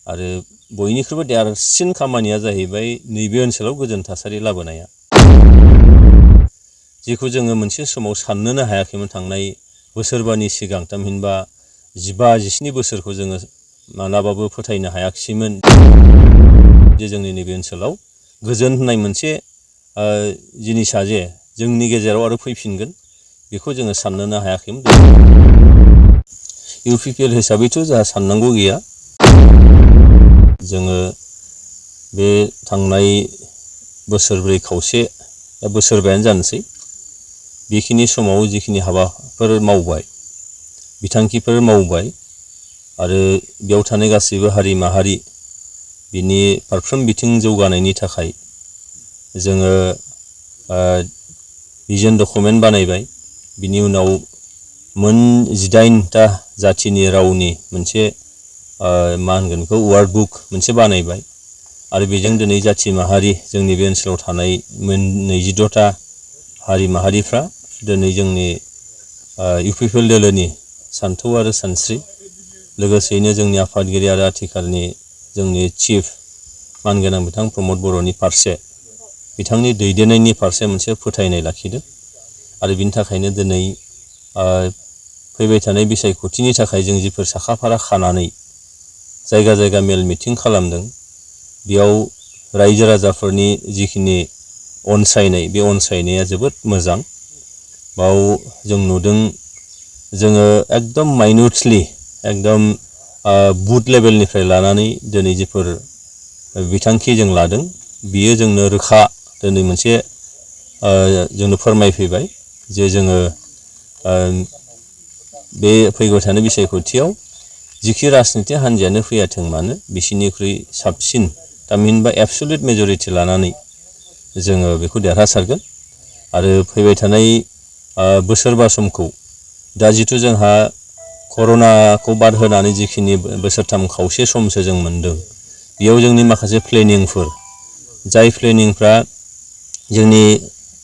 आरो बयनिख्रुइबो देरसिन खामानिया जाहैबाय नैबे ओनसोलाव गोजोन थासारि लाबोनाया, जेखौ जोङो मोनसे समाव साननोनो हायाखैमोन। थांनाय बोसोरबानि सिगां थामहिनबा 15-17 बोसोरखौ जोङो मालाबाबो फोथायनो हायाखिसैमोन जे जोंनि नैबे ओनसोलाव गोजोन होननाय मोनसे जिनिसा जे जोंनि गेजेराव आरो फैफिनगोन, बेखौ जोङो साननोनो हायाखैमोन। UPPL हिसाबैथ' जोंहा साननांगौ गैया। जोङो बे थांनाय बोसोरब्रै खावसे दा बोसोरबायानो जानोसै, बेखिनि समाव जिखिनि हाबाफोर मावबाय, बिथांखिफोर मावबाय, आरो बेयाव थानाय गासैबो हारि माहारि बिनि फारफ्रोम बिथिं जौगानायनि थाखाय जोङो भिजन डकुमेन्ट बानायबाय। बिनि उनाव मोन 18टा जाथिनि रावनि मोनसे मा होनगोन बेखौ वार्ड बुक मोनसे बानायबाय। आरो बेजों दिनै जाथि माहारि जोंनि बे ओनसोलाव थानाय मोन 22टा हारि माहारिफ्रा दिनै जोंनि UPPL दोलोनि सान्थौ आरो सानस्रि, लोगोसेयैनो जोंनि आफादगिरि आरो आथिखालनि जोंनि चिफ मानगोनां बिथां प्रमद बर'नि फारसे, बिथांनि दैदेननायनि फारसे मोनसे फोथायनाय लाखिदों। आरो बिनि थाखायनो दिनै फैबाय थानाय बिसायख'थिनि थाखाय जों जिफोर साखाफारा खानानै जायगा जायगा मेल मिटिं खालामदों, बेयाव रायजो राजाफोरनि जिखिनि अनसायनाय, बे अनसायनाया जोबोद मोजां। बाव जों नुदों, जोङो एकदम माइन्युटलि एकदम बुथ लेभेलनिफ्राय लानानै दिनै जिफोर बिथांखि जों लादों, बियो जोंनो रोखा दिनै मोनसे जोंनो फोरमायफैबाय जे जोङो बे फैबाय थानाय बिसायख'थियाव जिखि राजनिति हान्जायानो फैयाथों मानो बिसिनिख्रुइ साबसिन थामहिनबा एबसुलुट मेजरिटि लानानै जोङो बेखौ देरहासारगोन। आरो फैबाय थानाय बोसोरबा समखौ दा जिथु जोंहा कर'नाखौ बाद होनानै जिखिनि बोसोरथाम खावसे समसो जों मोनदों, बेयाव जोंनि माखासे प्लेनिंफोर, जाय प्लेनिंफ्रा जोंनि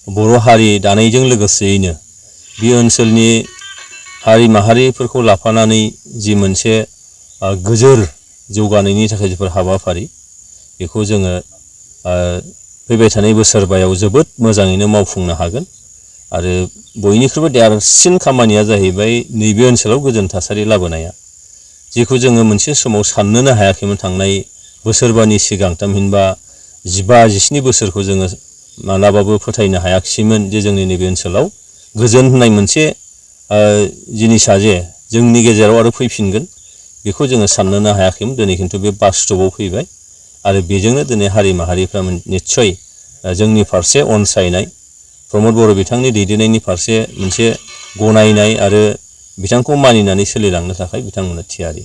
बर' हारि दानायजों लोगोसेयैनो बे ओनसोलनि हारि माहारिफोरखौ लाफानानै जि मोनसे गोजोर जौगानायनि थाखाय जिफोर हाबाफारि, बेखौ जोङो फैबाय थानाय बोसोरबायाव जोबोद मोजाङैनो मावफुंनो हागोन। आरो बयनिख्रुइबो देरसिन खामानिया जाहैबाय नैबे ओनसोलाव गोजोन थासारि लाबोनाया, जेखौ जोङो मोनसे समाव साननोनो हायाखैमोन। थांनाय बोसोरबानि सिगां थामहिनबा 15-17 बोसोरखौ जोङो मालाबाबो फोथायनो हायाखिसैमोन जे जोंनि नैबे ओनसोलाव गोजोन होननाय मोनसे जिनिसा जे जोंनि गेजेराव आरो फैफिनगोन, बेखौ जोङो साननोनो हायाखैमोन। दिनै खिन्थु बे बास्तबआव फैबाय। आरो बेजोंनो दिनै हारि माहारिफ्रा निस्सय जोंनि फारसे अनसायनाय, प्रमद बर' बिथांनि दैदेननायनि फारसे मोनसे गनायनाय आरो बिथांखौ मानिनानै सोलिलांनो थाखाय बिथांमोना थियारि।